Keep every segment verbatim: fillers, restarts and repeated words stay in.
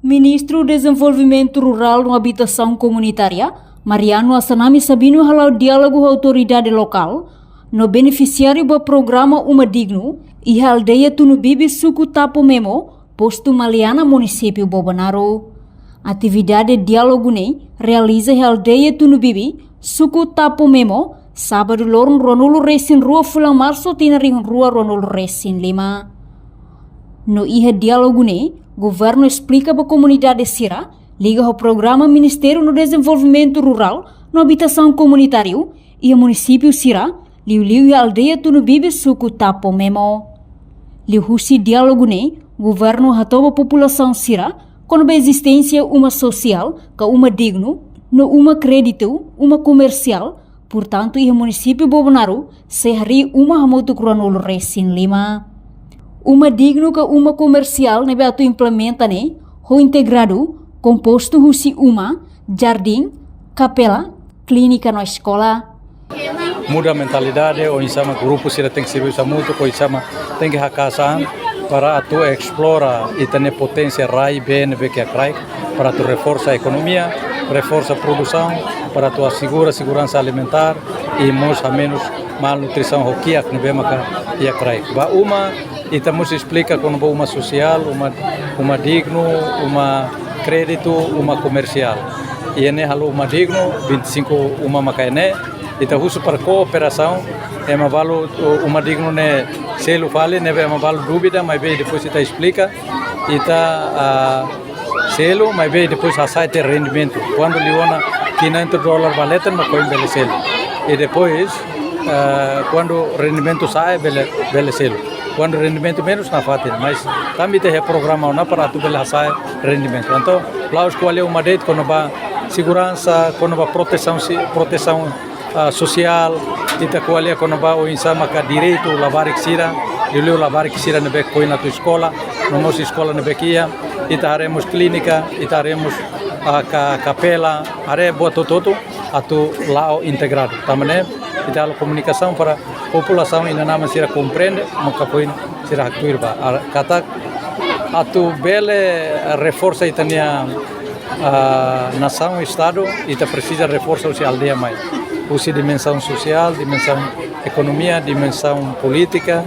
Ministru Dezenvolvimentu Rurál no Abitasaun Komunitária, Mariano Assanami Sabino, hala'o diálogu ho autoridade lokál no benefisiáriu ba programa Uma Dignu iha aldeia Tunubibi, suku Tapo Memo, postu Maliana, munisípiu Bobonaro. Atividade diálogu ne'e realiza iha aldeia Tunubibi, suku Tapo Memo, sábadu loron ruanulu resin rua fulan Marsu tinan rihun rua ruanulu resin lima. No iha diálogu ne'e, governu esplika ba komunidade sira liga ho programa Ministériu no Dezenvolvimentu Rurál no Abitasaun Komunitáriu iha munisípiu sira, liuliu iha aldeia Tunubibi, suku Tapo Memo. Liuhusi diálogu ne'e, governu hato'o ba populasaun sira kona-ba ezisténsia uma sosiál ka uma dignu, no uma kréditu, uma komersiál, portantu, iha munisípiu Bobonaro, sei harii uma hamutuk ruanulu resin lima. Uma dignu ka uma komersiál ne'ebé atu implementa ne'e ho integradu, kompostu husi uma, jardín, kapela, klínika no eskola. Muda mentalidade, oinsá mak grupu sira tenke servisu hamutuk, oinsá mak tenke haka'as an para atu esplora ita-nia poténsia rai, bee ne'ebé iha kraik, para atu reforsa ekonomia, reforsa produsaun, para atu asegura seguransa alimentár i mós hamenus malnutrisaun ho kiak ne'ebé maka iha kraik. Ba uma, ita mós esplika kona-ba uma sosiál, uma, uma dignu, uma kréditu, uma komersiál. Iha ne'e halo uma dignu, vinte e cinco uma maka iha ne'e, ita husu para kooperasaun, ema balu, o, uma dignu ne'e selu fali, ne'ebé ema balu dúvida, maibé depois ita esplika, ita, ah, selu, maibé depois hasa'e tiha rendimentu. Kuandu liu ona quinhentos dólar ba leten, mak oin bele selu. I depois, ah, kuandu rendimentu sa'e, bele, bele selu. Kuandu rendimentu menus, nafatin. Mas tanba ita iha programa ona para atu bele hasa'e rendimentu. Entaun, la'ós ko'alia uma de'it kona-ba seguransa, kona-ba protesaun si-, protesaun, ah, sosiál, ita ko'alia kona-ba oinsá maka direitu labarik sira, liuliu labarik sira ne'ebé foin atu eskola, no mós eskola ne'ebé iha, ita haree mós klínika, ita haree mós, ah, ka-, kapela, haree buat hotu-hotu atu la'o integradu. Tanba ne'e, ita halo komunikasaun para populasaun inan-aman sira komprende, maka foin sira haktuir ba. Ah, katak atu bele reforsa ita-nia, ah, nasaun, estadu, ita presiza reforsa husi aldeia mai. Husi dimensaun sosiál, dimensaun ekonomia, dimensaun polítika,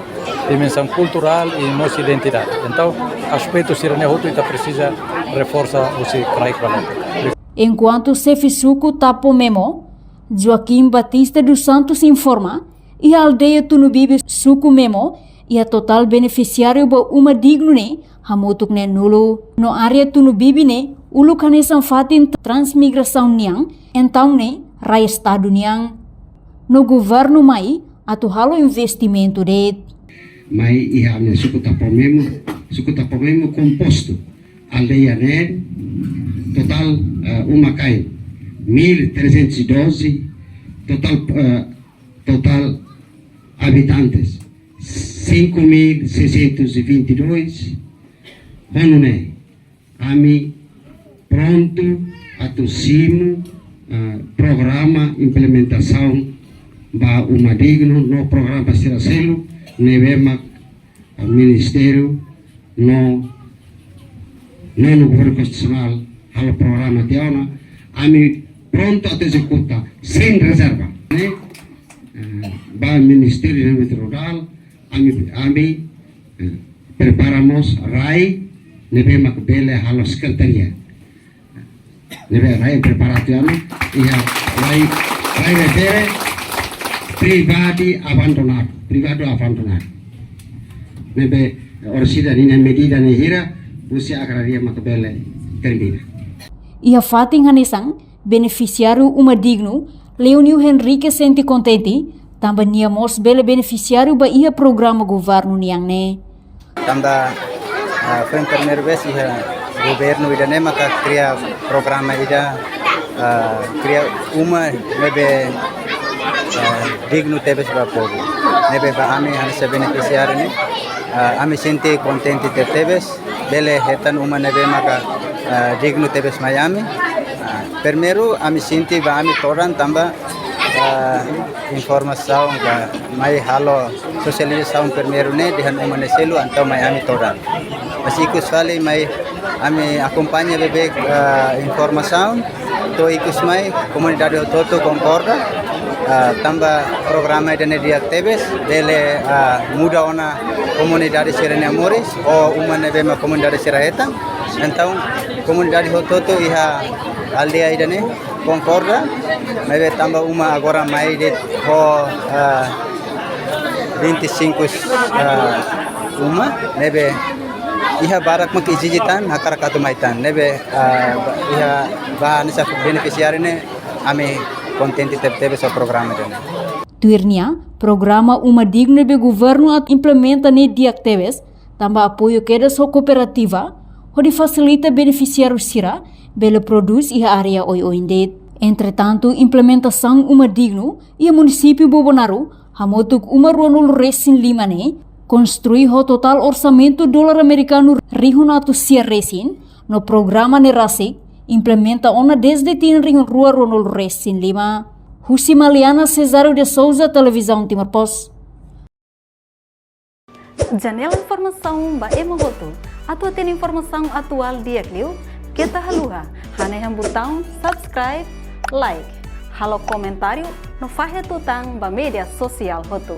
dimensaun kulturál i mós identidade. Entaun, aspetu sira-ne'e hotu ita presiza reforsa husi kraik ba leten. Enkuantu xefe suku Tapo Memo, Joaquim Batista dos Santos, informa, iha aldeia Tunubibi, suku Memo, iha totál benefisiáriu ba uma dignu ne'e hamutuk neenulu. No área Tunubibi ne'e uluk hanesan fatin transmigrasaun nian, entaun ne'e rai estadu nian. No governu mai atu halo investimentu de'it. Mai iha ami-nia suku Tapo Memo, suku Tapo Memo kompostu aldeia ne'e totál, eh, uma kain mil trezentos e doze, totál, eh, totál habitantes cinco mil seiscentos e vinte e dois. Ho nune'e, ami prontu atu simu, eh, programa implementasaun ba uma dignu no programa sira seluk ne'ebé mak, eh, ministériu no, no, no governu konstitusionál halo programa tiha ona, ami prontu atu ezekuta sein rezerva. Ne'e, eh, ba Ministériu Dezenvolvimentu Rurál, ami, ami, eh, prepara mós rai ne'ebé mak bele halo sekretaria. Ne'ebé rai prepara tiha ona, iha rai, rai refere privadu abandonadu, privadu abandonadu. Ne'ebé, eh, orsida ninia medida ne'e hira, husi agraria mak bele termina. Iha fatin hanesan, benefisiáriu uma dignu, Leonil Henrique sente kontente, tanba nia mós bele benefisiáriu ba iha programa governu nian ne'e. Tanba, ah, foin primeira vez iha governu ida-ne'e maka kria programa ida, ah, kria uma ne'ebé, ah, dignu tebes ba povu. Ne'ebé ba ami hanesan benefisiáriu ne'e, ah, ami sente kontente tebetebes, bele hetan uma ne'ebé maka, ah, dignu tebes mai ami. Ah, primeiru, ami sente ba ami todan tanba, ah, informasaun ka mai halo sosializasaun primeiru ne'e dehan uma ne'e selu entaun mai ami todan. Mas ikus fali mai Ami akompaña beibeik, ah, informasaun, to'o ikus mai komunidade hotu-hotu konkorda, ah, tanba programa ida-ne'e di'ak tebes, bele, ah, muda ona komunidade sira-nia moris, ho uma ne'ebé mak komunidade sira hetan. Entaun, komunidade hotu-hotu iha aldeia ida-ne'e konkorda, maibé tanba uma agora mai de'it ho, ah, vinte e cinco, ah, uma, ne'ebé iha barak mak ezije tan, hakarak atu mai tan. Ne'ebé, ah, iha ba hanesan benefisiáriu ne'e, ami kontente teb-, tebes ho programa ida-ne'e. Tuir nia, programa Uma Dignu ne'ebé governu atu implementa ne'e di'ak tebes, tanba apoiu kedas ho kooperativa, hodi fasilita benefisiáriu sira bele prodús iha área oioin de'it. Entretantu, implementasaun Uma Dignu iha munisípiu Bobonaro, hamutuk uma ruanulu resin lima ne'e, konstrui ho totál orsamentu dolar amerikanu rihun atus sia resin, no programa ne'e rasik implementa ona dezde tinan rihun rua ruanulu resin lima. Husi Maliana, Cesário de Souza, Televizaun Timor Post. Janela informasaun ba ema hotu. Atu hatene informasaun atuál di'ak liu, keta haluha hanehan butaun subscribe, like, halo komentáriu no fahe tutan ba média sosiál hotu.